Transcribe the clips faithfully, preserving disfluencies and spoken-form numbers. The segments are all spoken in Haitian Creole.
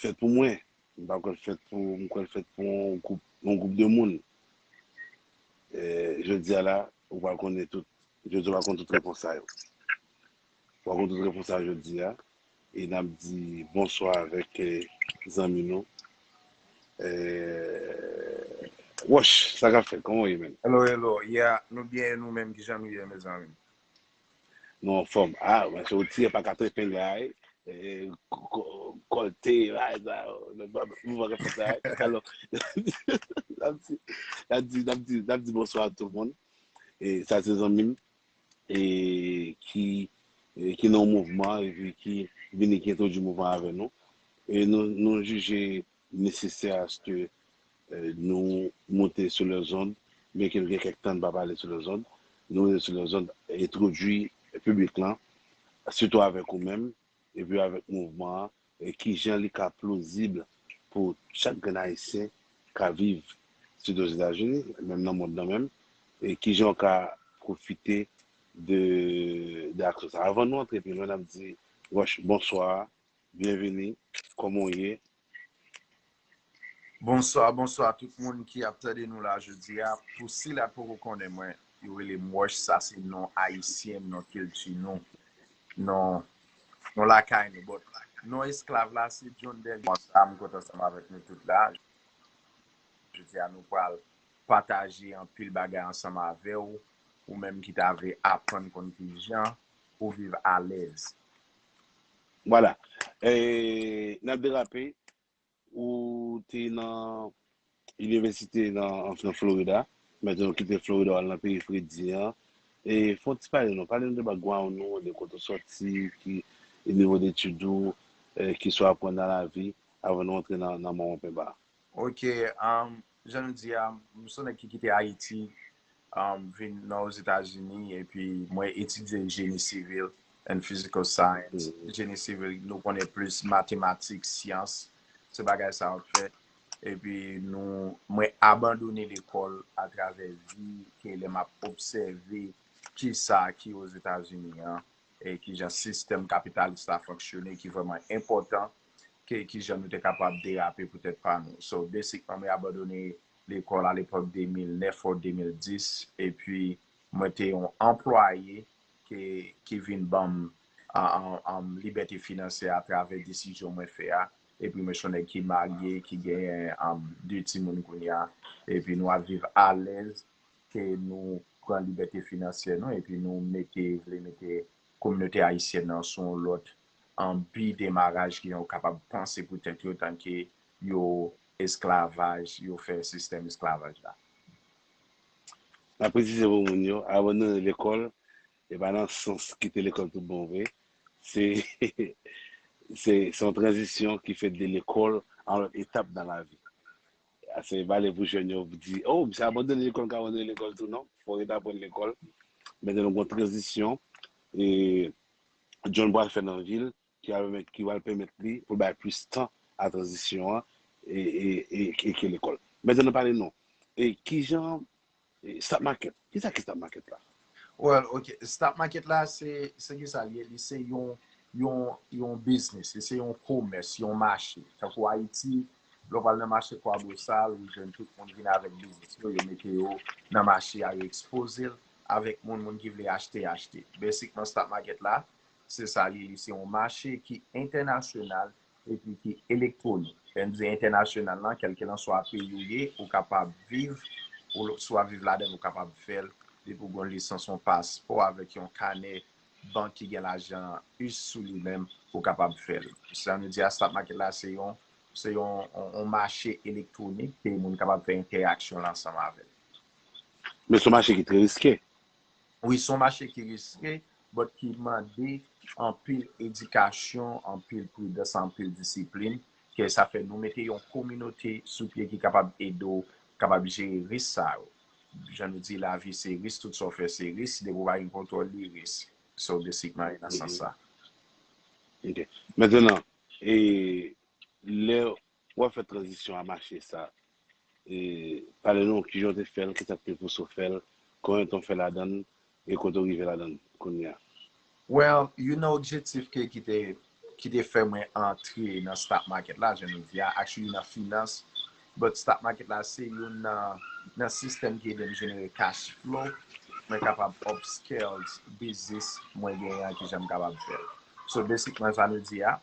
fèt pou mwen. M pa kwè l fèt pou, m kwè l fèt pou yon gwoup, yon gwoup de moun. E, jodi a la, ou pral konnen tout, jodi a ou pral konn tout repons sa yo. Ou pral konn tout repons sa yo jodi a. E n ap di bonswa avèk, eh, zanmi nou. Eh, Wòch, sa k ap fèt? Kòman w ye, menn? Hello, hello. Yeah, nou byen, e nou menm, kijan nou ye, mezanmi? Nou anfòm. Ah, men se w tire pa katrepen la, eh. Eh, ko-, ko-, kòlte, la, la, nou pa, nou pa ka fè sa, eh. Alò, n ap di, n ap di, n ap di, n ap di bonswa a tout moun. E sa se zanmi m, e ki, e ki nan yon mouvman, epi ki vini, ki entwodui mouvman avè nou. E nou, nou jije nesesè aske, eh, nou monte sou lèzond, byenke nou gen kèk tan n pa pale sou lèzond, nou monte sou lèzond, entwodui piblik lan, sitou avèk ou menm, epi avèk mouvman an, e kijan li ka plozib pou chak grenn Ayisyen ka viv, sitou Ozetazini, menm nan mond lan menm, e kijan w ka pwofite de, de aksyon sa. Avan nou antre pi lwen, n ap di Wòch, bonswa, byenvini, kòman w ye? Bonswa, bonswa tout moun ki ap tande nou la jodi a. Pou sila k poko konnen mwen, yo rele m Wòch, sa se non ayisyen, non kilti nou, non, non lakay nou. But non esklav la se John Delly. Sa m kontan ansanm avèk nou tout la. Jodi a nou pral pataje anpil bagay ansanm avè w, ou menm ki ta vle aprann konn kijan pou viv alèz. Vwala. E, n ap derape. Ou te nan inivèsite nan, nan Florida. Mentnan ou kite Florida, w al nan peyi fredi an. E fè yon ti pale nou. Pale nou de background ou, de kote w sòti, ki nivo detid ou, eh, kisa w aprann nan lavi, avan nou antre nan, nan moman penba. Ok, um, jan nou di a, m se yon nèg ki kite Ayiti, um, vin nan Ozetazini, epi mwen etidye jeni sivil and physical science. Jeni sivil, nou konnen plis matematik, syans, se bagay sa yo k fè. Epi nou, mwen abandone lekòl atravè vi ke lè m ap obsève kisa ki Ozetazini an, e kijan sistèm kapitalis la fonksyone, ki vrèman enpòtan, ke kijan nou te kapab derape poutèt pa nou. So, basically, mwen abandone lekòl alepòk de mil nèf ou de mil dis, epi mwen te yon anplwaye ke, ki vin ban m, a, a, a, libète finansyè atravè desizyon mwen fè a. Epi mwen se yon nèg ki marye, ki genyen, a, de timoun kounye a. Epi nou ap viv alèz, ke nou pran libète finansyè nou, epi nou mete, vle mete kominote ayisyèn nan sou yon lòt, a, bi demaraj ki yo kapab panse pou tèt yo, tanke yo esklavaj, yo fè sistèm esklavaj la. N ap presize pou moun yo, abandone lekòl, e pa nan sans kite lekòl tout bon vre. Se, se, se yon tranzisyon ki fèt de lekòl a yon lòt etap nan lavi. A, se valè pou jèn yo di, "Oh, misye abandone lekòl, m ka abandone lekòl tou." Non, fò w ret aprann lekòl. Mentnan nou gen yon tranzisyon, e, John pral fè nan vi l, ki pral pèmèt, ki pral pèmèt li pou l bay plis tan a tranzisyon an, e, e, e, e ke lekòl. Mentnan nou pale non. E kijan, e, stock market, kisa ki stock market la? Well, ok, stock market la, se, se kisa l ye? Li se yon, yon, yon biznis, li se yon komès, yon mache. Tankou Ayiti, lè w pral nan mache Kwabosal, ou jwenn tout moun vin avèk biznis yo, yo mete yo nan mache a, yo ekspoze l avèk moun, moun ki vle achte, achte. Basically, stock market la, se sa li, li se yon mache ki entènasyonal, epi ki elektwonik. Lè n di entènasyonal lan, kèlkelanswa peyi w ye, ou kapab viv, ou l-, si w ap viv ladan l, ou kapab fè l, depi w gen yon lisans, yon paspò avèk yon kanè bank ki gen lajan us sou li menm, ou kapab fè l. Sa nou di a, stock market la, se yon, se yon, yon, yon mache elektwonik ke moun kapab fè entèaksyon l ansanm avè l. Men se yon mache ki trè riske. Wi, se yon mache ki riske, but ki mande anpil edikasyon, anpil pridans, anpil disiplin, ke sa fè nou mete yon kominote sou pye ki kapab ede w, kapab jere risk sa yo. Jan nou di, lavi se risk, tout sa w fè se risk, depi w pa gen kontwòl li, risk. So, basically, nan sans sa. Ok. Mentnan, e, lè w ap fè tranzisyon a mache sa, e, pale nou kijan w te fè l, kisa k te pouse w fè l, konbyen tan w fè ladan l, e kote w rive ladan l kounye a. Well, youn nan objektif ke, ki te, ki te fè mwen antre nan stock market la, jan nou di a, actually nan finans. But stock market la se youn nan, nan sistèm ki ede m jenere cash flow. Mwen kapab upscale business mwen genyen an, ki jan m kapab fè l. So, basically, sa nou di a,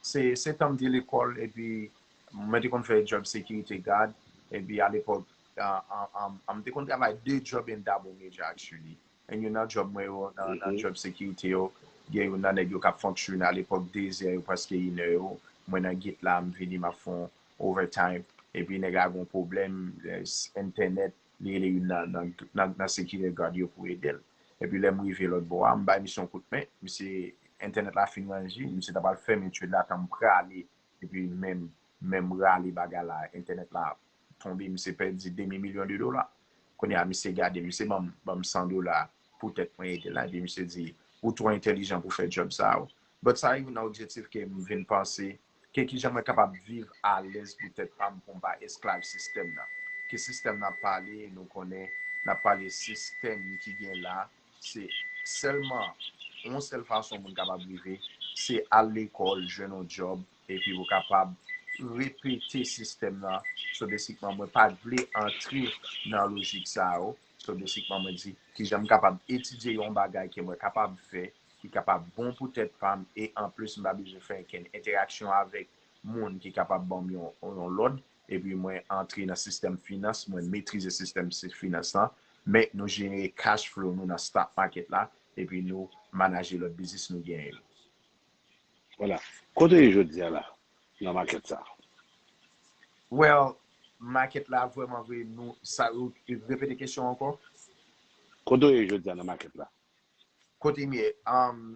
se, se tan m te lekòl, epi mwen te konn fè job security guard, epi alepòk, uh, um, um, um, m te konn travay de job and double major, actually. And youn nan job mwen yo, nan, nan job security yo, gen youn nan nèg yo k ap fonksyone alepòk, dezè yo, prèske inè yo. Mwen nan gate la, m vini, m ap fè yon overtime. Epi nèg la gen yon pwoblèm, eh, s- entènèt, li rele youn nan, nan, nan, nan security guard yo pou ede l. Epi lè m rive lòt bò a, m bay misye yon kout men, misye, entènèt la fin ranje, misye ta pral fèmen trade la, tan m prale, epi menm, menm rale bagay la, entènèt la tonbe, misye pèdi demi milyon de dola. Kounye a, misye gade, misye ban m, ban m san dola pou tèt mwen ede l la, epi misye di, ou twò entèlijan pou fè job sa a. But sa youn nan objektif ke m vin panse, ke kijan mwen kapab viv alèz pou tèt pa m, pou m pa esklav sistèm nan. Ke sistèm nan ap pale, nou konnen, n ap pale sistèm ki gen la, se sèlman yon sèl fason moun kapab rive, se al lekòl, jwenn yon job, epi ou kapab repete sistèm nan. So, basically, mwen pa t vle antre nan lojik sa yo. So, basically, mwen di, kijan m kapab etidye yon bagay ke mwen kapab fè, ki kapab bon pou tèt pa m, e anplis, m pa bezwen fè okenn entèraksyon avèk moun ki kapab ban m yon, yon lòd, epi mwen antre nan sistèm finans, mwen metrize sistèm si- finans lan, men nou jere cash flow nou nan stock market la, epi nou manaje lòt biznis nou genyen yo. Vwala. Kote w ye jodi a la, nan makèt sa? Well, makèt la vrèman vre, nou, sa, ou repete kesyon ankò? Kote w ye jodi a nan makèt la? Kote m ye? Um,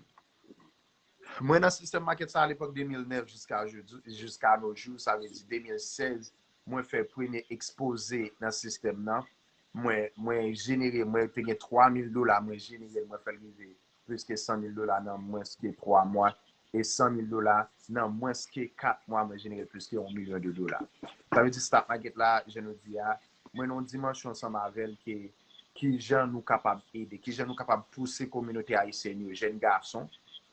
mwen nan sistèm makèt sa alepòk de mil nèf jiska jodi, jiska no jou, sa vle di de mil sèz, mwen fè premye ekspoze nan sistèm nan. Mwen, mwen jenere, mwen te gen twa mil dola, mwen jenere l, mwen fè l rive plis ke san mil dola nan mwens ke twa mwa, e san mil dola nan mwens ke kat mwa, mwen jenere plis ke yon milyon de dola. Sa vle di stock market la, jan nou di a, mwen nan yon dimansyon ansanm avè l ke kijan nou kapab ede, kijan nou kapab pouse kominote ayisyèn yo, jèn gason,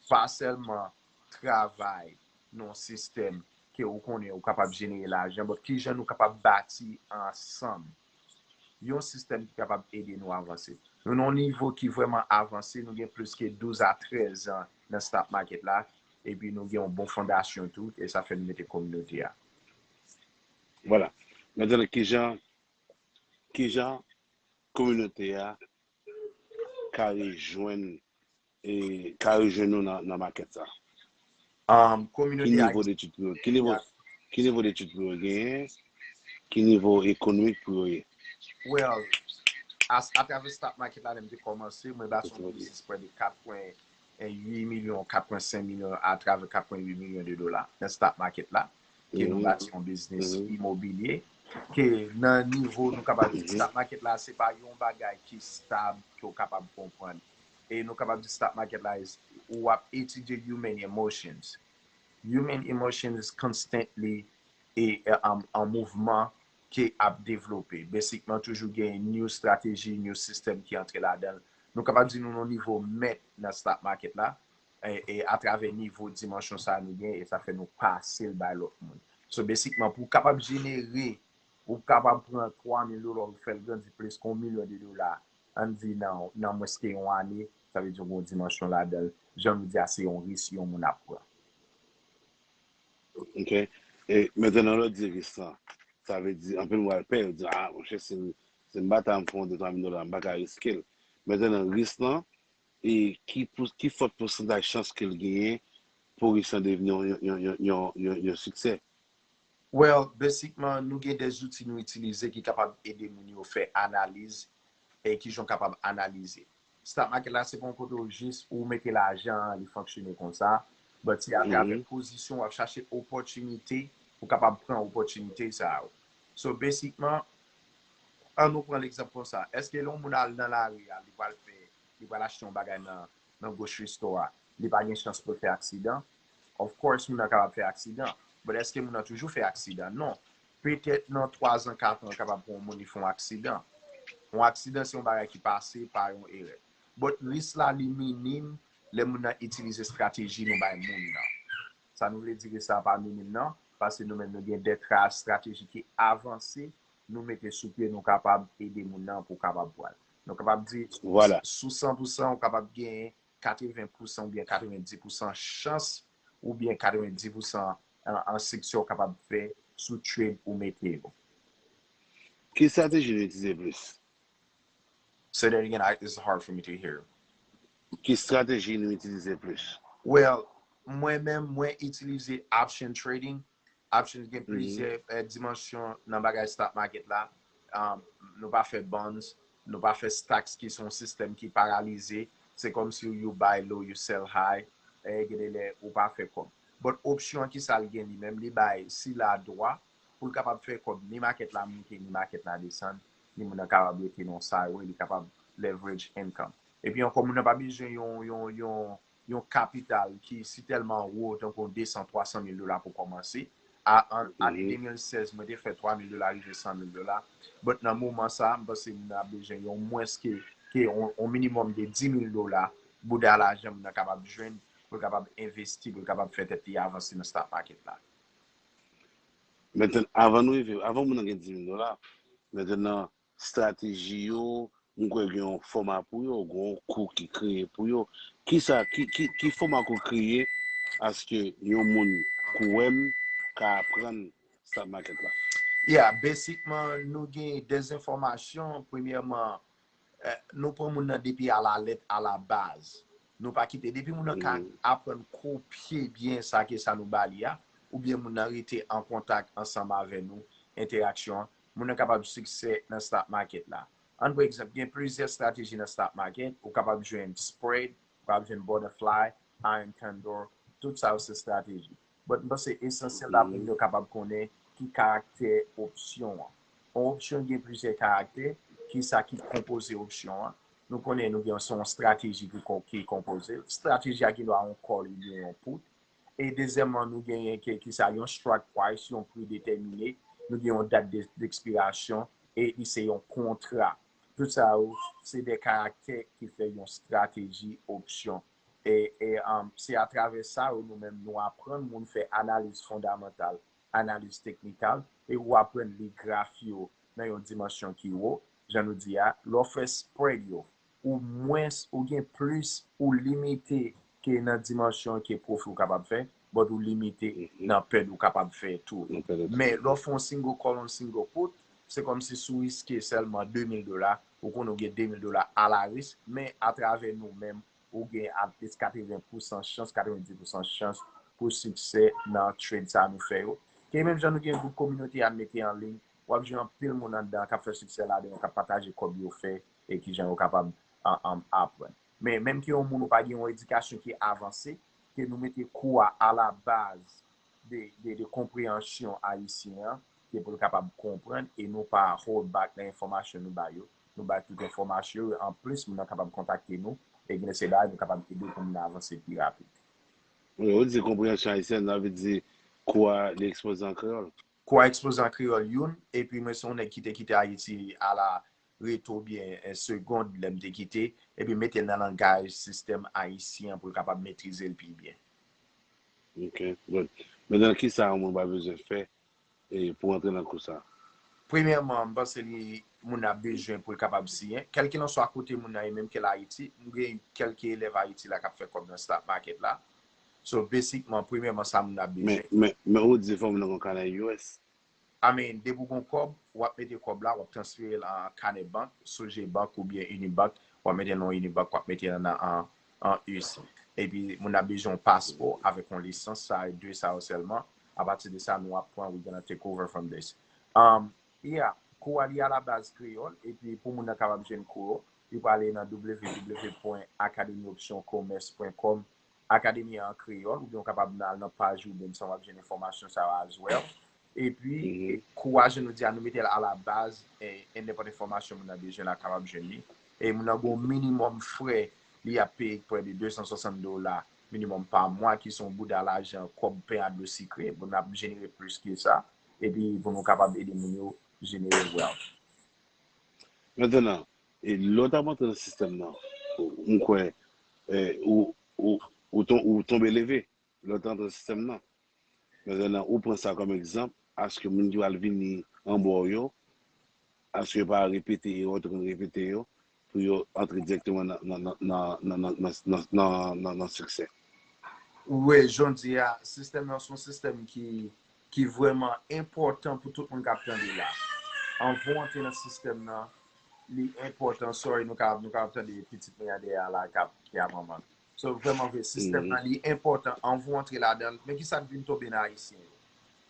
pa sèlman travay nan yon sistèm ke ou konnen ou kapab jenere lajan, but kijan nou kapab bati ansanm yon sistèm ki kapab ede nou avanse. Nou nan yon nivo ki vrèman avanse, nou gen plis ke douz a trèz an nan stock market la, epi nou gen yon bon fondasyon tou, e sa fè nou mete kominote a. Vwala. Mentnan, kijan, kijan kominote a ka rejwenn, e, ka rejwenn nou nan, nan makèt sa? Um, Ki kominote a, nivo detid pou yo, ki nivo, ki nivo detid pou yo genyen, ki nivo ekonomik pou yo ye? Well, as, atravè stock market la, lè m te kòmanse, mwen bati yon biznis prè de kat pwen uit milyon, kat pwen senk milyon, atravè kat pwen uit milyon de dola nan stock market la, ke nou bati yon biznis imobilye, ke nan nivo nou kapab di stock market la, se pa yon bagay ki stab ke w kapab konprann. E nou kapab di stock market la, is, ou ap etidye human emotions. Human emotions is constantly e, e, an, an mouvman ke ap devlope. Basically, toujou gen new strategy, new system ki antre ladan l. Nou kapab di nou nan nivo mèt nan stock market la, e, e atravè nivo dimansyon sa nou gen, e sa fè nou pase l bay lòt moun. So, basically, pou w kapab jenere, ou kapab pran twa mil dola, ou fè l grandi plis ke yon milyon de dola, ann di nan, nan mwens ke yon ane, sa vle di yon dimansyon ladan l. Jan nou di a, se yon risk yon moun ap pran. Ok. E mentnan, lè w di risk lan, sa vle di, anpil moun pral pè, yo di, a, monchè, si m, si m bata m fè yon de twa mil dola, m pa ka riske l. Mentnan, risk lan, e ki, pou, ki fòt pousantaj chans ke l genyen pou risk lan devni yon, yon, yon, yon, yon, yon siksè? Well, basically, nou gen de zouti nou itilize ki kapab ede moun yo fè analiz, e kijan w kapab analize. Stock market la, se pa yon kote w jis ou mete lajan an, li fonksyone konsa, but se atravè pozisyon w ap chache opòtinite, ou kapab pran opòtinite sa yo. So, basically, an nou pran legzanp konsa. Èske lè yon moun al nan lari a, li pral fè, li pral achte yon bagay nan, nan grocery store a, li pa gen chans pou l fè aksidan? Of course, moun nan kapab fè aksidan. But èske moun nan toujou fè aksidan? Non. Petèt nan twa zan, kat an, kapab pran yon moun li fè yon aksidan. Yon aksidan, se yon bagay ki pase pa yon erè. But risk la, li minim lè moun nan itilize estrateji nou bay moun nan. Sa nou vle di ke sa pa minim nan, paske nou menm nou gen de tra estrateji ki avanse, nou mete sou pye, nou kapab ede moun nan pou kapab pral. Nou kapab di, Vwala. Sou san pou san, ou kapab genyen katreven pou san oubyen katrevendis pou san chans oubyen katrevendis pou san an, an siksè ou kapab fè sou trade ou mete yo. Ki estrateji nou itilize plis? Say that again, I, it's hard for me to hear. Ki estrateji nou itilize plis? Well, mwen menm, mwen itilize option trading. Options gen plizyè eh, dimansyon nan bagay stock market la. Um, nou pa fè bonds, nou pa fè stocks ki se yon sistèm ki paralize. Se kòmsi you buy low, you sell high. Eh, gen de lè ou pa fè kòb. But opsyon an ki sa l gen li menm, li bay sila dwa pou l kapab fè kòb ni market la monte, ni market la desann, ni moun nan kapab rete nan sa yo, li kapab leverage income. Epi ankò, moun nan pa bezwen yon, yon, yon, yon kapital ki si tèlman wo, tankou desan, twasan mil dola pou kòmanse. A, an, ane de mil sèz, mwen te fè twa mil dola rive san mil dola. But nan moman sa, m panse moun nan ap bezwen yon mwens ke, ke yon, yon minimòm de dis mil dola, bouda lajan moun nan kapab jwenn, pou l kapab envesti, pou l kapab fè tèt li avanse nan stock market la. Mentnan, avan nou rive, avan moun nan gen dis mil dola, mentnan, estrateji yo, m kwè gen yon fòma pou yo, gen yon kou ki kreye pou yo. Kisa, ki, ki, ki fòma kou kreye aske yon moun kou wè m ka aprann stock market la? Yeah, basicman, nou gen de enfòmasyon. Premyèman, eh, nou pran moun nan depi alalèt, alabaz. Nou pa kite. Depi moun nan ka aprann kopye byen sa ke sa nou ba li a, oubyen moun nan rete an kontak ansanm avè nou, enteraksyon an, moun nan kapab siksè nan stock market la. Ann pran egzanp, gen plizyè estrateji nan stock market, ou kapab jwenn spread, ou kapab jwenn butterfly, iron condor, tout sa yo se estrateji. But m panse esansyèl la pou moun yo kapab konnen ki karaktè opsyon an. Yon opsyon gen plizyè karaktè, ki sa ki konpoze opsyon an. Nou konnen nou gen se yon estrateji ki, kon- ki konpoze. Estrateji a gen dwa yon call oubyen yon put. E dezyèmman, nou genyen ke, ki sa, yon strike price, yon pri detèmine. Nou gen yon dat de- dekspirasyon e li se yon kontra. Tout sa yo, se de karaktè ki fè yon estrateji opsyon. E, e um, se atravè sa yo nou menm nou aprann moun fè analiz fondamantal, analiz teknikal, e ou aprann li graf yo nan yon dimansyon ki wo, jan nou di a, lè w fè spread yo, ou mwens, ou gen plis, ou limite ke nan dimansyon ke pwofi ou kapab fè, but ou limite nan pèd ou kapab fè tou. Men lè w fè yon single call, yon single put, se kòmsi si w riske sèlman de mil dola, ou konnen w gen de mil dola a la risk, men atravè nou menm, ou gen at least katreven pou san chans, katrevendis pou san chans pou siksè nan trade sa nou fè yo. Ke menm jan nou gen gwoup kominote a mete an liy, w ap jwenn anpil moun anndan k ap fè siksè ladan yo, k ap pataje kòb yo fè e kijan yo kapab an- an- aprann. Men menm ke yon moun ou pa gen yon edikasyon ki avanse, ke nou mete kou a alabaz de, de, de konpreyansyon ayisyen an, ke pou l kapab konprann e nou pa hold back nan enfòmasyon nou ba yo. Nou bay tout enfòmasyon yo. Anplis, moun nan kapab kontakte nou e gen se bagay nou kapab ede pou moun nan avanse pi rapid. Wi, ou di konpreyansyon ayisyèn, sa vle di kou a li ekspoze an kreyòl. Kou a ekspoze an kreyòl youn, epi mwen se yon nèg ki te kite Ayiti a la reto byen en segond lè m te kite, epi mete l nan langaj sistèm ayisyen an pou l kapab metrize l pi byen. Ok, good. Mentnan, kisa yon moun pa bezwen fè e pou antre nan kou sa? Premyèman, m panse li moun nan bezwen pou l kapab siyen. Kèlkelanswa kote moun nan ye, menm ke l Ayiti, m gen kèlke elèv Ayiti la k ap fè kòb nan stock market la. So, basicman, premyèman, sa moun nan Men, bezwen. men, men ou di fò moun nan gon kanè U S. I mean, depi w gon kòb, w ap mete kòb la, w ap transfere l an kanè bank, Sogebank oubyen Unibank, w ap mete l nan Unibank, w ap mete l nan an, an U S. Epi, moun nan bezwen yon paspò avèk yon lisans, sa e de sa yo sèlman. Apati de sa, nou ap pran, we gonna take over from this. Um, yeah, kou a li alabaz kreyòl, epi pou moun nan kapab jwenn kou yo, li prale nan w w w pwen akademi opsyon komès pwen kòm, Akademi an kreyòl, oubyen w kapab al nan paj Urban Sound, w ap jwenn enfòmasyon sa yo as well. Epi, e, kou a, jan nou di a, nou mete l alabaz, e, e nenpòt enfòmasyon moun nan bezwen la kapab jwenn li. E moun nan gon minimòm frè, li ap peye prè de de san swasant dola minimòm pa mwa, ki se yon bouda lajan, kòb pen a dlo sikre. Bon, n ap jenere plis ke sa. Epi, pou nou kapab ede moun yo jenere wealth. Mentnan, e lè w t ap antre nan sistèm nan, ou- m kwè, e, ou, ou, ou, ton- ou tonbe leve. lè w te antre nan sistèm nan. Men nan, ou pran sa kòm egzanp, aske moun ki pral vini anba w yo, aske yo pa repete erè w te konn repete yo, pou yo antre dirèkteman nan, nan, nan, nan, nan, nan, nan, nan, nan, nan, nan siksè. Wi, jodi a, sistèm nan se yon sistèm ki, ki vrèman enpòtan pou tout moun k ap tande la. Anvan w antre nan sistèm nan, li enpòtan, sorry, nou ka, nou ka ap tande pitit mwen an dèyè a la k ap, ki ap manman. So, vrèman vre, sistèm nan, li enpòtan anvan w antre ladan l. Men ki sa k vin tonbe nan Ayisyen yo?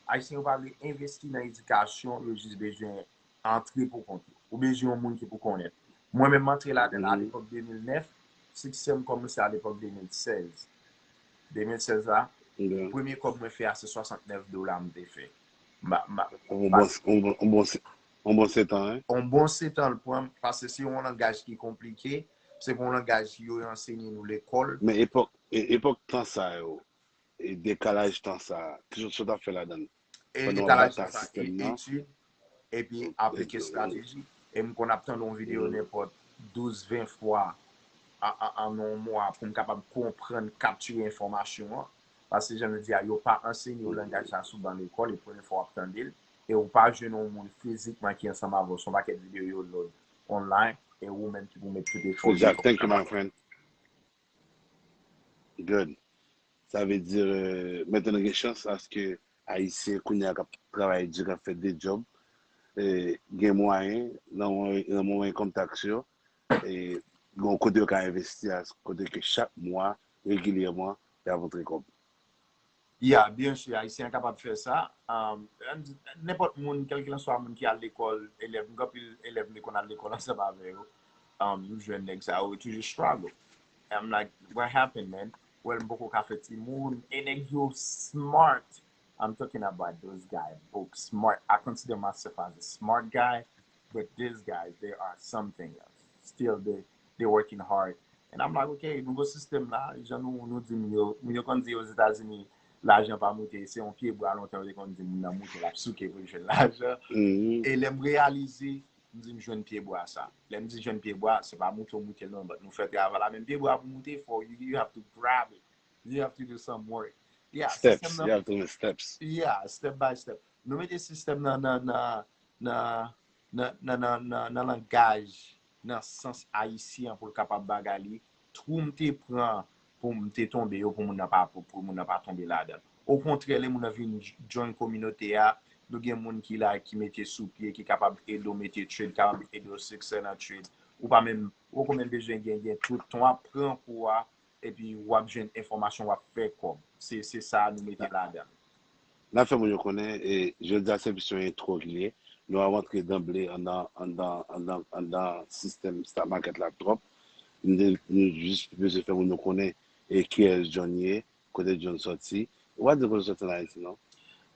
Ayisyen yo pa vle envesti nan edikasyon, yo jis bezwen antre pou kont yo. Ou bezwen yon moun ki pou konnen. Mwen menm, m antre ladan l alepòk de mil nèf, siksè m kòmanse alepòk de mil sèz. De mil sèz la, premye kòb mwen fè a se swasantnèf dola m te fè. M pa, m pa, Yon bon, yon bon, yon bon, se- yon bon sèt an, hein? Yon bon sèt an l pran m, paske se yon langaj ki konplike, se pa yon langaj yo ansenye nou lekòl. Men epòk, e- epòk tan sa yo, e dekalaj tan sa, ki sòt sòt ap fè ladan l? E dekalaj tan sa, e etid, epi aplike estrateji. E m konn ap tande yon videyo nenpòt douz, ven fwa an, an, an yon mwa pou m kapab konprann, kaptire enfòmasyon an. Paske jan nou di a, yo pa ansenye yo langaj sa sou ban lekòl, e premye fwa w ap tande l. E ou pa jwenn yon moun fizikman ki ansanm avè w, se yon pakèt videyo yo load online, e ou menm ki pou met tout efò. Good job, thank you, my friend. Good. Sa vle di, euh, mentnan gen chans aske Ayisyen kounye a k ap travay di, k ap fè de djòb, eh, gen mwayen, nan mwayen, nan mwayen kontak yo, eh, gen yon kote yo ka envesti a, kote ke chak mwa, regilyèman, y ap antre kòb. Ya, byen si, Ayisyen an kapab fè sa. Um, nenpòt moun, kèlkelanswa moun ki al lekòl, elèv, m gen anpil elèv m te konn al lekòl ansanm avè yo. Um, m jwenn nèg sa yo, yo toujou struggle. I'm like, what happened, man? Well, m poko ka fè timoun. E nèg yo smart. I'm talking about those guys, book smart. I consider myself as a smart guy, but these guys, they are something else. Still, they, they working hard. And I'm like, okay, nouvo sistèm la, jan nou, nou di m yo, moun yo konn di Ozetazini, lajan pa moute, se yon pye bwa lontan yo te konn di moun nan moute, l ap souke pou l jwenn lajan. E lè m reyalize, m di m jwenn pye bwa sa. Lè m di jwenn pye bwa, se pa moute w moute l non, but nou fè travay la, men pye bwa pou moute, for you, you have to grab it. You have to do some work. Yeah, Steps, you have to do steps. Yeah, step by step. Nou mete sistèm nan, nan, nan, nan, nan, nan, nan, nan langaj, nan sans ayisyen an pou l kapab bagay li. Twou m te pran pou m te tonbe yo, pou moun nan pa, pou, pou moun nan pa tonbe ladan l. Okontrè, lè moun nan vin j- join kominote a, nou gen moun ki la, ki mete sou pye, ki kapab ede w mete trade, kapab ede w siksè nan trade. Ou pa menm, ou poko menm bezwen gen, gen tout tan w ap pran kou a, epi w ap jwenn enfòmasyon, w ap fè kòb. Se, se sa nou mete ladan l. N ap fè moun yo konnen, e, jodi a se plis yon entwo ki ye. Nou ap rantre danble anndan, anndan, anndan, anndan sistèm stock market la twòp. Nou, nou jis bezwen fè moun yo konnen, e, kiyès John ye, kote John sòti. Ou pa di kote w sòti an Ayiti, non?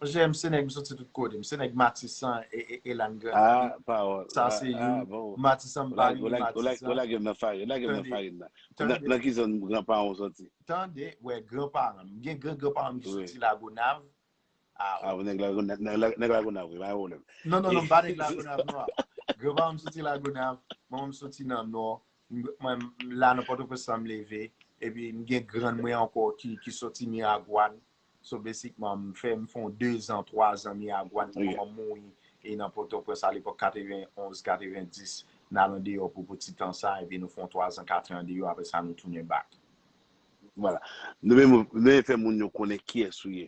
Monchè, m se nèg, m soti tout kote. M se nèg Matisan e, e, e Lann Grandi. Ah, pawòl. Sa se youn. Matisan, m pa rele Matisan. Ou lage m nan farin, ou lage m nan farin nan. Nan, nan ki zòn granparan w sòti? Tande, wè, granparan m. M gen gran granparan m ki soti Lagonav. Ah, ou nèg Lagonav, nèg Lagonav, wi, pa gen pwoblèm. Non, non, non, m pa nèg Lagonav, non. Granparan m soti Lagonav, manman m soti nan Nò. Mwen, la nan Pòtoprens la m leve. Epi m gen grann mwen ankò ki, ki soti Miragwàn. So, basically, m fè, m fè yon dezan, twazan Miragwàn, manman m mouri. E nan Pòtoprens, alepòk katrevenonz, katrevendis, n al andeyò pou, pou ti tan sa, epi nou fè yon twazan, katran andeyò, apre sa, nou tounen back. Vwala. Nou menm, nou menm fè moun yo konnen kiyès ou ye.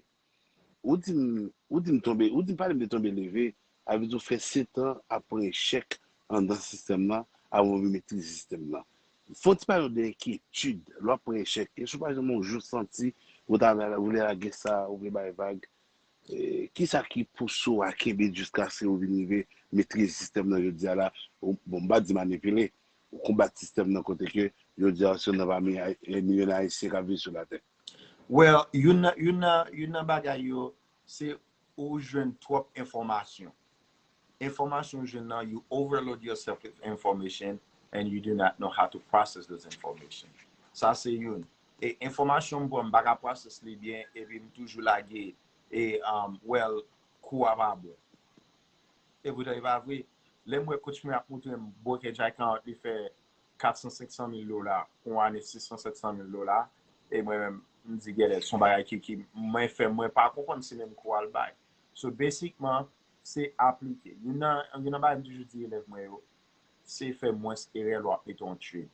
Ou di m, ou di m tonbe, ou di m pale m de tonbe leve, sa vle di w fè sèt an ap pran echèk anndan sistèm nan, avan w vin metrize sistèm nan. Fè w ti pale nou de enkyetid, lè w ap pran echèk, èske w pa janm yon jou santi ou ta vle, ou vle lage sa, ou vle bay vag? Eh, kisa ki pouse w a kenbe jiskaske w vin rive metrize sistèm nan jodi a la? Ou, bon, m pa di manipile, ou konbat sistèm nan kote ke jodi a se youn nan pami ay- eh, milyon Ayisyen k ap viv sou latè. Well, youn nan, youn nan, youn nan bagay yo, se ou jwenn twòp enfòmasyon. Enfòmasyon ou jwenn nan, you overload yourself with information and you do not know how to process those information. Sa se youn. E enfòmasyon m pran, m pa ka process li byen, epi m toujou lage, e, um, well, kou a pa bon. E poutan, e pa vre. Lè m wè coach mwen ap montre m brokerage account, li fè kat san, senk san mil dola, yon ane sis san, sèt san mil dola, e mwen menm, m di genlè se yon bagay ki, ki mwen fè, mwen pa konprann si menm kou a l bay. So, basicman, se aplike. Youn nan, youn nan bagay m toujou di elèv mwen yo, se fè mwens erè lè w ap mete yon trade,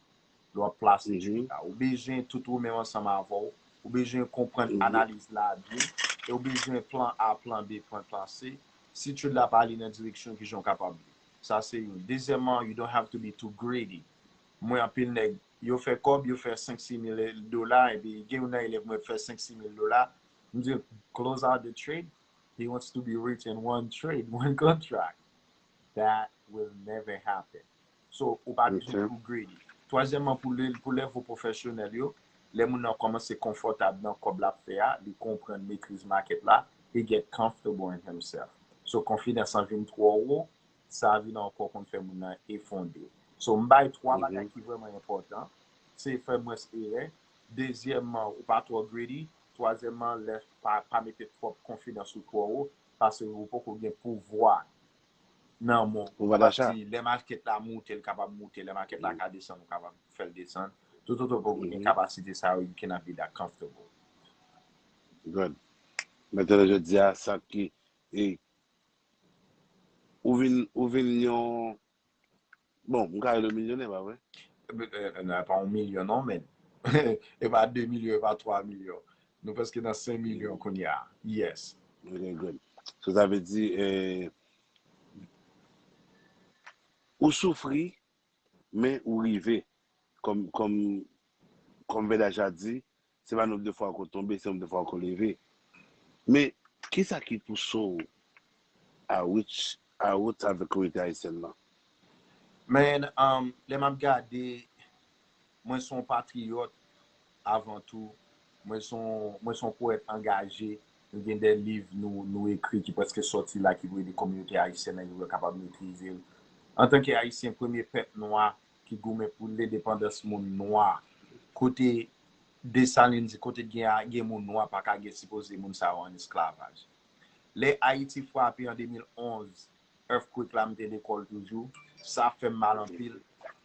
lè w ap plase trade la. Ou bezwen tout ou menm ansanm avè w, ou bezwen konprann analiz la byen, e ou bezwen plan A, plan B, plan, plan C. Si trade la pa ale nan direksyon, kijan w kapab li? Sa se youn. Dezyèmman, you don't have to be too greedy. Mwen, anpil nèg, yo fè kòb, yo fè senk, sis mil dola, epi gen youn nan elèv mwen fè senk, sis mil dola, m di, close out the trade. He wants to be rich in one trade, one contract. That will never happen. So, ou pa bezwen too greedy. Twazyèmman, pou le, pou level pwofesyonèl yo, lè moun nan kòmanse konfòtab nan kòb l ap fè a, li konprann metriz market la, he get comfortable in himself. So, konfidans lan vin twò wo, sa vin ankò konn fè moun nan efondre. So, m bay twa bagay ki vrèman enpòtan. Se fè mwens erè. Dezyèmman, ou pa twò greedy. Twazyèmman, lè pa, pa mete twòp konfidans ou twò wo, paske ou poko gen pouvwa nan men w. Ou pa di, lè maket la moute, l kapab moute, lè maket la ka desann, ou kapab fè l desann. Toutotan ou poko gen kapasite sa yo, you cannot be that comfortable. Good. Mentnan, jodi a, sa ki, e, ou vin, ou vin yon, bon, m ka rele w milyonè, pa vre? E pa yon milyon non, men. E pa de milyon, e pa twa milyon. Nou prèske nan senk milyon kounye a. Yes. Ok, good. So, sa vle di, eh, ou soufri, men ou rive. Kòm, kòm, kòm Vedaj a di, se pa nonb de fwa ke w tonbe, se nonb de fwa ke w leve. Men, kisa ki pouse w a reach out avèk kominote ayisyèn nan? Men, um, lè m ap gade, mwen se yon patriyòt avan tou. Mwen se yon, mwen se yon powèt angaje. Nou gen de liv nou, nou ekri ki prèske sòti la, ki pou ede kominote ayisyèn nan yo kapab metrize l. Antanke Ayisyen, premye pèp nwa ki goumen pou lendepandans moun nwa. Kote Desalin di, kote gen, gen moun nwa, pa ka gen sipoze moun sa yo an esklavaj. Lè Ayiti frape an de mil onz, earthquake la, m te lekòl toujou. Sa fè m mal anpil.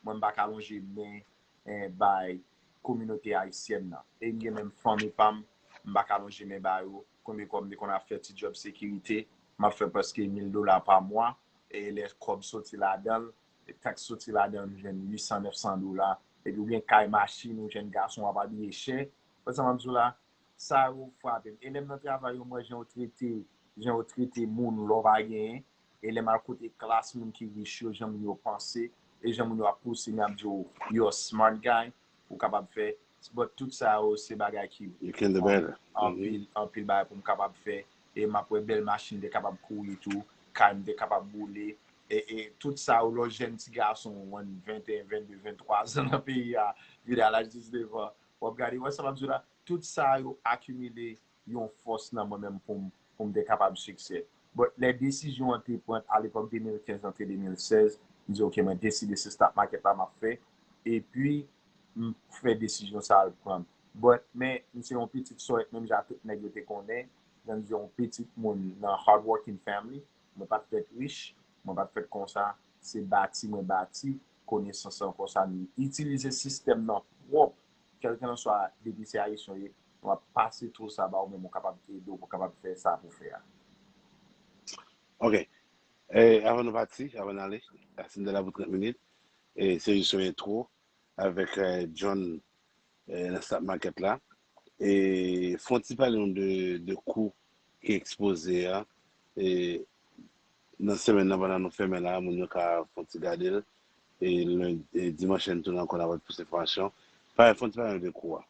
Mwen, m pa ka lonje men, eh, bay kominote ayisyèn nan. E m gen menm fanmi pa m, m pa ka lonje men ba yo. Konbyen kòb m te konn ap fè ti djòb sekirite, m ap fè prèske mil dola pa mwa. E lè kòb soti ladan l, e taks soti ladan l, m jwenn uit san, nèf san dola. Epi ou gen kay, machin, ou jèn gason, w ap abiye chè. Wè sa m ap di w la? Sa yo frape m. E lè m nan travay yo, m wè jan yo trete, jan yo trete moun lè w pa genyen. E lè m al kote klas moun ki rich yo, jan moun yo panse, e jan moun yo ap pouse m, y ap di w, "You're a smart guy, ou kapab fè." But tout sa yo, se bagay ki You can do better. Anpil, anpil bagay pou m kapab fè. E m ap wè bèl machin te kapab kouri tou, kay m te kapab boule. E, e tout sa yo, lè w jèn ti gason, w venteyen, vennde, venntwa zan nan peyi a, vide a laj diznèf an, w ap gade, wè sa m ap di w la, tout sa yo akimile yon fòs nan mwen menm pou m, pou m te kapab siksè. But lè desizyon an te pran a lepòk de mil kenz antre de mil sèz, m di, "Ok, mwen deside se stock market la m ap fè." Epi, m fè desizyon sa a l pran. But, men, m se yon pitit sòrèt, menm jan tout nèg yo te konnen, jan m di, yon pitit moun nan hard working family, mwen pa t fèt rich, mwen pa t fèt konsa, se bati mwen bati konesans lan konsa, m itilize sistèm nan pwòp, kèlkelanswa, depi se ayisyen w ye, w ap pase tou sa ba ou menm, ou kapab ede w pou w kapab fè sa pou fè a. Ok. Eh, avan nou pati, avan n ale, Asinda la pou trant minit. E se jis yon entwo avèk, eh, John, eh, nan stock market la. E fè yon ti pale nou de, de kou ki ekspoze a. E nan semèn nan, pandan nou fèmen la, moun yo ka fè yon ti gade l. E len-, e dimanch, n tounen ankò, n ap pote plis enfòmasyon. Pale, fè yon ti pale nou de kou a.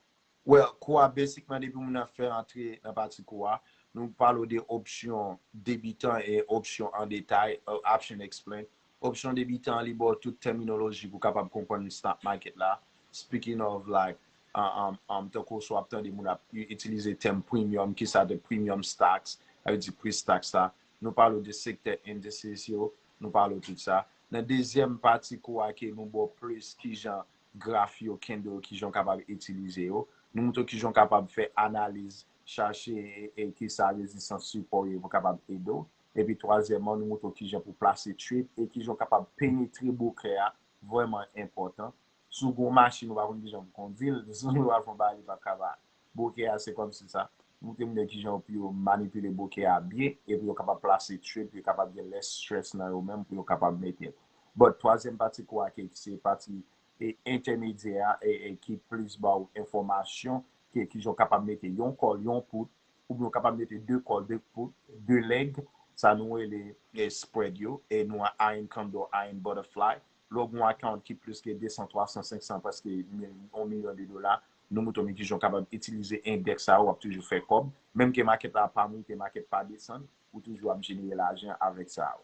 Well, kou a, basicman, depi moun nan fè antre nan pati kou a, nou pale w de opsyon debitan e opsyon an detay, uh, option explain. Opsyon debitan an, li ba w tout tèminoloji pou w kapab konprann stock market la. Speaking of, like, um, um, um, tankou si w ap tande moun ap i-, itilize tèm premium, kisa de premium stocks, sa vle di pri stocks la. Nou pale w de sektè indices yo, nou pale w tout sa. Nan dezyèm pati kou a ke nou ba w plis kijan graf yo, candle yo, kijan w kapab itilize yo. Nou montre w kijan w kapab fè analiz, chache e, e kisa rezistans, sipò yo pou kapab ede w. Epi twazyèmman, nou montre w kijan pou plase trade e kijan w kapab penetre bouke a, vrèman enpòtan. Si w gen yon machin, ou pa konn kijan pou kondui l, si w pral fè yon bagay, li p ap ka ba, Broker a se kòmsi sa. Montre moun yo kijan pou yo manipile broker a byen, e pou yo kapab plase trade, pou yo kapab gen less stress nan yo menm, pou yo kapab mete. But twazyèm pati kou a ki se pati e entèmedyè a e, e ki plis ba w enfòmasyon, ki, kijan w kapab mete yon call, yon put, oubyen w kapab mete de call, de put, de leg, sa nou rele e spread yo, e nou a iron condor, iron butterfly. Lè w gen yon account ki plis ke de san, twa san, senk san, prèske yon milyon de dola, nou montre w kijan w kapab itilize endèks sa yo, w ap toujou fè kòb. Menm ke market la pa monte, market pa desann, ou toujou ap jenere lajan avèk sa yo.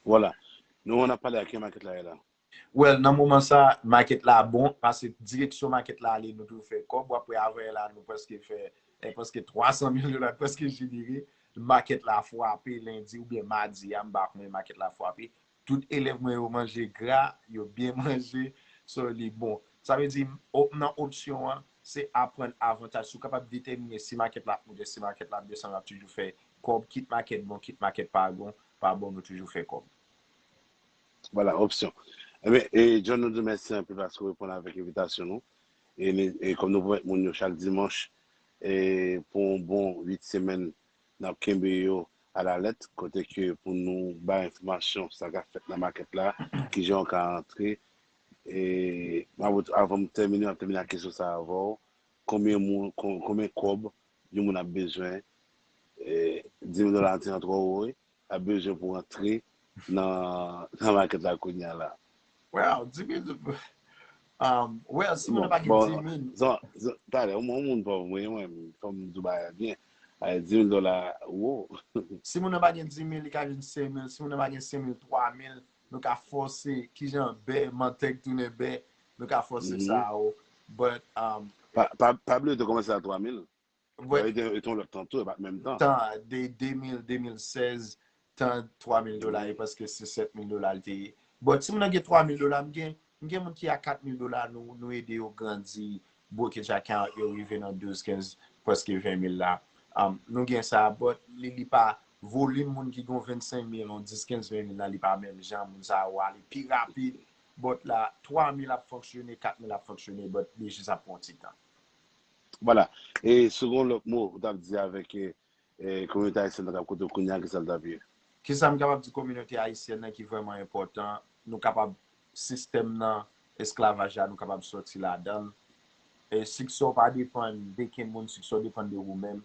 Vwala. Nou, nou ap pale a ki market la ye la? Well, nan moman sa, market la bon, paske direksyon market la ale, nou toujou fè kòb. W ap wè avanyè la, nou prèske fè, eh, prèske twa san mil dola, prèske jenere. Market la frape lendi oubyen madi a, m pa konnen market la frape. Tout elèv mwen yo manje gra, yo byen manje, so li bon. Sa vle di, op, nan opsyon an, se aprann avantaj. Si w kapab detèmine si market la ap monte, si market la ap desann, w ap toujou fè kòb, kit market bon, kit market pa bon, pa bon, nou toujou fè kòb. Vwala, opsyon. Ebyen, e John, nou di w mèsi anpil paske w reponn avèk envitasyon nou. E, e kòm nou pwomèt moun yo chak dimanch, e pou yon bon uit semèn, n ap kenbe yo alalèt, kote ke pou nou bay enfòmasyon sa k ap fèt nan makèt la, kijan yo ka antre. E m ap, avan m tèmine, m ap tèmine ak kesyon sa avè w. Konbyen moun, kon- konbyen kòb yon moun ap bezwen, e, dis mil dola an ti jan twò wo, wi, ap bezwen pou antre nan, nan makèt la kounye a la? Well, dis mil, um, well, si moun nan pa gen dis mil. Talè, yon moun pòv mwen, mwen, fò m di w bagay la byen. Dis mil dola wo. Si moun nan pa gen dis mil, li ka jwenn senk mil. Si moun nan pa gen senk mil, twa mil, nou ka fòse, kijan bè, mantèg tounen bè, nou ka fòse sa yo. But, um, pa, pa, pa bliye te kòmanse a twa mil. But, e te yon lòt tan tou, e pa t menm tan. Tan, de de mil, de mil sèz, tan twa mil dola, e prèske se sèt mil dola li te ye. But, si moun nan gen twa mil dola, m gen, m gen moun ki a kat mil dola, nou, nou ede yo grandi, brokerage account yo rive nan douz, kenz, prèske ven mil la. Um, nou gen sa, but li, li pa, volim moun ki gen vennsenk mil, yon dis, kenz, ven mil la, li pa menm jan, moun sa yo ale pi rapid. But la, twa mil ap fonksyone, kat mil ap fonksyone, but li jis ap pran ti tan. Vwala. E si w gen yon lòt mo ou t ap di avèk, e, e, kominote ayisyèn nan k ap koute w kounye a, kisa l t ap ye? Kisa m kapab di kominote ayisyèn nan ki vrèman enpòtan? Nou kapab, sistèm nan, esklavaj la, nou kapab sòti ladan l. E siksè w pa depann de kenn moun, siksè w depann de ou menm.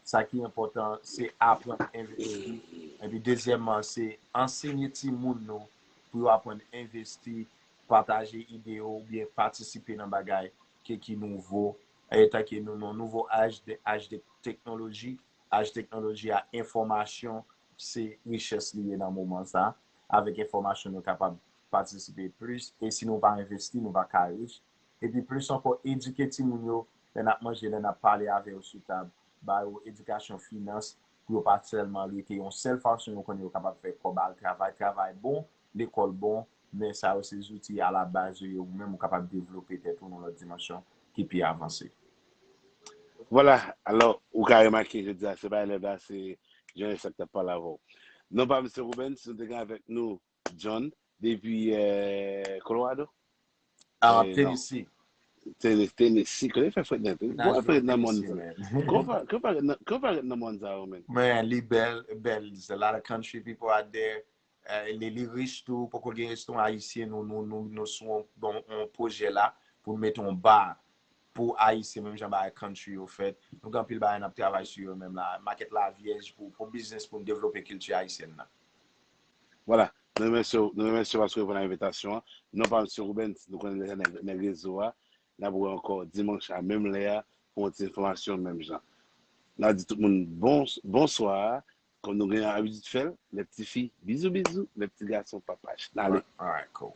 Sa ki enpòtan, se aprann envesti. Epi dezyèmman, se ansenye timoun nou pou yo aprann envesti, pataje ide yo oubyen patisipe nan bagay ke ki nouvo. E tanke nou nan nouvo aj de, aj de teknoloji, aj teknoloji a, enfòmasyon se richès li ye nan moman sa. Avèk enfòmasyon nou kapab patisipe plis. E si nou pa envesti, nou pa ka rich. Epi plis ankò, edike timoun yo, lè n ap manje, lè n ap pale avè yo sou tab, ba yo edikasyon finans, pou yo pa sèlman rete yon sèl fason yo konnen yo kapab fè kòb, al travay. Travay bon, lekòl bon, men sa yo se zouti alabaz yo ye, ou menm ou kapab devlope tèt ou nan lòt dimansyon ki pi avanse. Vwala, alò, ou ka remake, jodi a, se pa elèv la, se Jean Jacques k t ap pale avè w. Non pa m se Rubens, nou te gen avèk nou John, depi, eh, Colorado? Ah, eh, Tennessee. Tennessee, Tennessee. Kote fè frèt nèt, wi. Kote fè frèt nan mòn sa? Kote fè frèt nan mòn sa yo, men? Men, li bèl, bèl. There's a lot of country people out there. Eh, li, li rich tou, poko gen restoran ayisyen, nou, nou, nou, nou sou yon, yon, yon pwojè la pou n mete yon bar pou ayisyen, menm jan bagay country yo fèt. Nou gen anpil bagay n ap travay sou yo menm la. Makèt la vyèj pou, pou biznis, pou n devlope kilti ayisyèn nan. Vwala. Nou remèsye w, nou remèsye w paske w reponn a envitasyon an. Non pa m se Rubens, nou konnen deja nèg, nèg rezo a. N ap wè ankò dimanch a menm lè a pou yon ti enfòmasyon menm jan. N ap di tout moun bon, bonswa. Kòm nou gen abitid fè l, les petites filles, bisous bisous, les petits garçons, papach. N ale. Alright, cool.